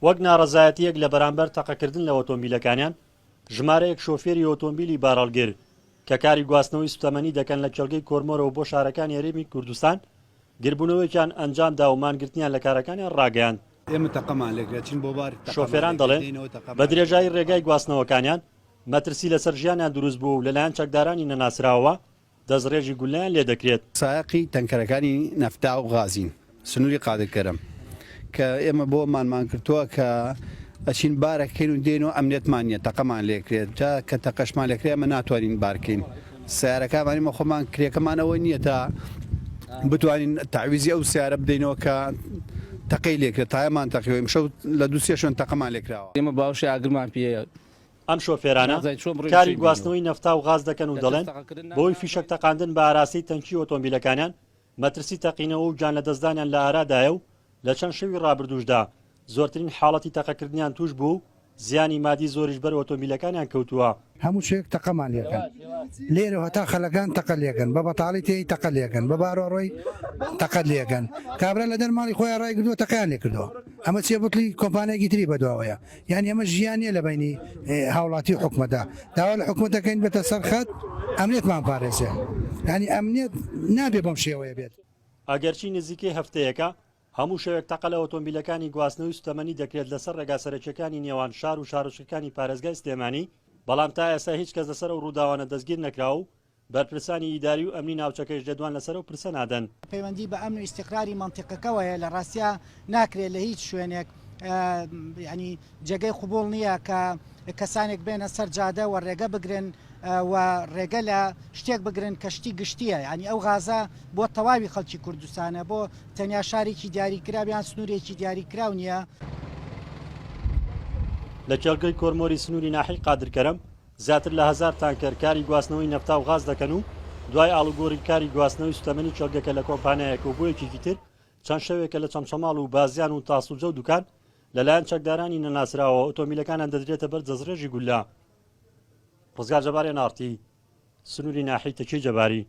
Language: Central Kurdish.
وەک ناڕەزایەتییەک لە بەرامبەر تەقەکردن لە ئۆتۆمبیلەکانیان، ژمارەیەک شۆفێری ئۆتۆمبیلی بارهەڵگر کە کاری گواستنەوەی سوتەمەنی دەکەن لە کێڵگەی کۆرمۆرەوە بۆ شارەکانی هەرێمی کوردستان گربوونەوەیەکیان ئەنجامدا و مانگرتنیان لە کارەکانیان ڕاگەیاند. ئێمە تەقەمان لێکرا چین بۆ بار تەقەمان شۆفێران لێکرێت دەڵێن، دێینەوە بە تەقەمان درێژایی لێکرێت. ڕێگای گواستنەوەکانیان مەترسی لەسەر ژیانیان دروست بووە و لەلایەن چەکدارانی نەناسراوەوە دەستڕێژی گوللەیان لێدەکرێت. سایەقی تەنکەرەکانی نەفتا و غازین سنووری قادر کەرەم کە ئێمە بۆ مانمان کردووە کە ئەچین بارەکەین و دێین و ئەمنیەتمان نییە تەقەمان لێکرێت جا کە تەقەشمان لێکرێ ئێمە ناتوانین بارکەین سیارەکانمان ئێمە خۆمان کرێکەمان ئەوە نییە تا بتوانین تەعویزی ئەو سیارە بدەینەوە کە تەقەی لێکرێت تایەمان تەقیەوە ئیمشەو لە دوو سێ شوێن تەقەمان لێکراوە. ئێمە باوەشی ئاگرمان پێیە. ئەم شۆفێرانە کاری گواستنەوەی نەفتا و غاز دەکەن و دەڵێن، بەهۆی فیشەک تەقاندن بە ئاراستەی تەنکی ئۆتۆمبیلەکانیان، مەترسی تەقینەوە و گیانلەدەستدانیان لە ئارادایە و لە چەند شەوی ڕابردووشدا زۆرترین حاڵەتی تەقەکردنیان تووش بووە و زیانی مادی زۆریش بەر ئۆتۆمبیلەکانیان کەوتووە. هەموو شوێک تەقەمان لێکەن لێرەوە هەتا خەلەکان تەقە لێکەن بە بەتاڵی تێی تەقە لێکەن بە بارۆڕۆی تەقەت لێکەن کابرا لە دەر ماڵی خۆیان ڕایگردووە تەقەیان لێکردووە ئەمە چیە بوتڵی کۆمپانیایەکی تری بەدواوەیە یانی ئەمە ژیان نیە لە بەینی هاوڵاتی و حکومەتدا داوا لە حکومەت دەکەین بێتە سەر خەت ئەمنیەتمان پارێزێ یانی ئەمنیەت نابێ بەم شێوەیە بێت. ئەگەرچی نزیکەی هەفتەیەکە هەموو شەوێک تەقە لە ئۆتۆمبیلەکانی گواستنەوەی سوتەمەنی دەکرێت لەسەر ڕێگا سەرەکیەکانی نێوان شار و شارۆچکەکانی پارێزگای سلێمانی، بەڵام تا ئێستا هیچ کەس لەسەر ئەو ڕووداوانە دەستگیر نەکراوە و بەرپرسانی ئیداری و ئەمنی ناوچەکەیش لێدوان لەسەر ئەو پرسە نادەن. پەیوەندی بە ئەمن و ئیستیقراری مەنتیقەکەوە هەیە، لە ڕاستیا ناکرێت لە هیچ شوێنێک یانی جێگەی قبوڵ نییە کە کەسانێک بێنە سەر جادە و ڕێگە بگرن و ڕێگە لە شتێک بگرن کە شتی گشتییە، یانی ئەو غازە بۆ تەواوی خەڵکی کوردستانە، بۆ تەنیا شارێکی دیاریکراو یان سنوورێکی دیاریکراو نییە. لە کێڵگەی کۆرمۆری سنووری ناحیەی قادرکەرەم، زیاتر لە هەزار تانکەر کاری گواستنەوەی نەفتا و غاز دەکەن و دوای ئاڵوگۆڕی کاری گواستنەوەی سوتەمەنی کێڵگەکە لە کۆمپانیایەکەوە بۆ یەکێکی تر چەند شەوێکە لە چەمچەماڵ و بازیان و تاسوجە و دوکان لەلایەن چەکدارانی نەناسراوەوە ئۆتۆمیلەکانیان دەدرێتە بەر دەستڕێژی گوللە. ڕزگار جەبار ئێن ئاڕ تی، سنووری ناحیەی تەکیەی جەباری.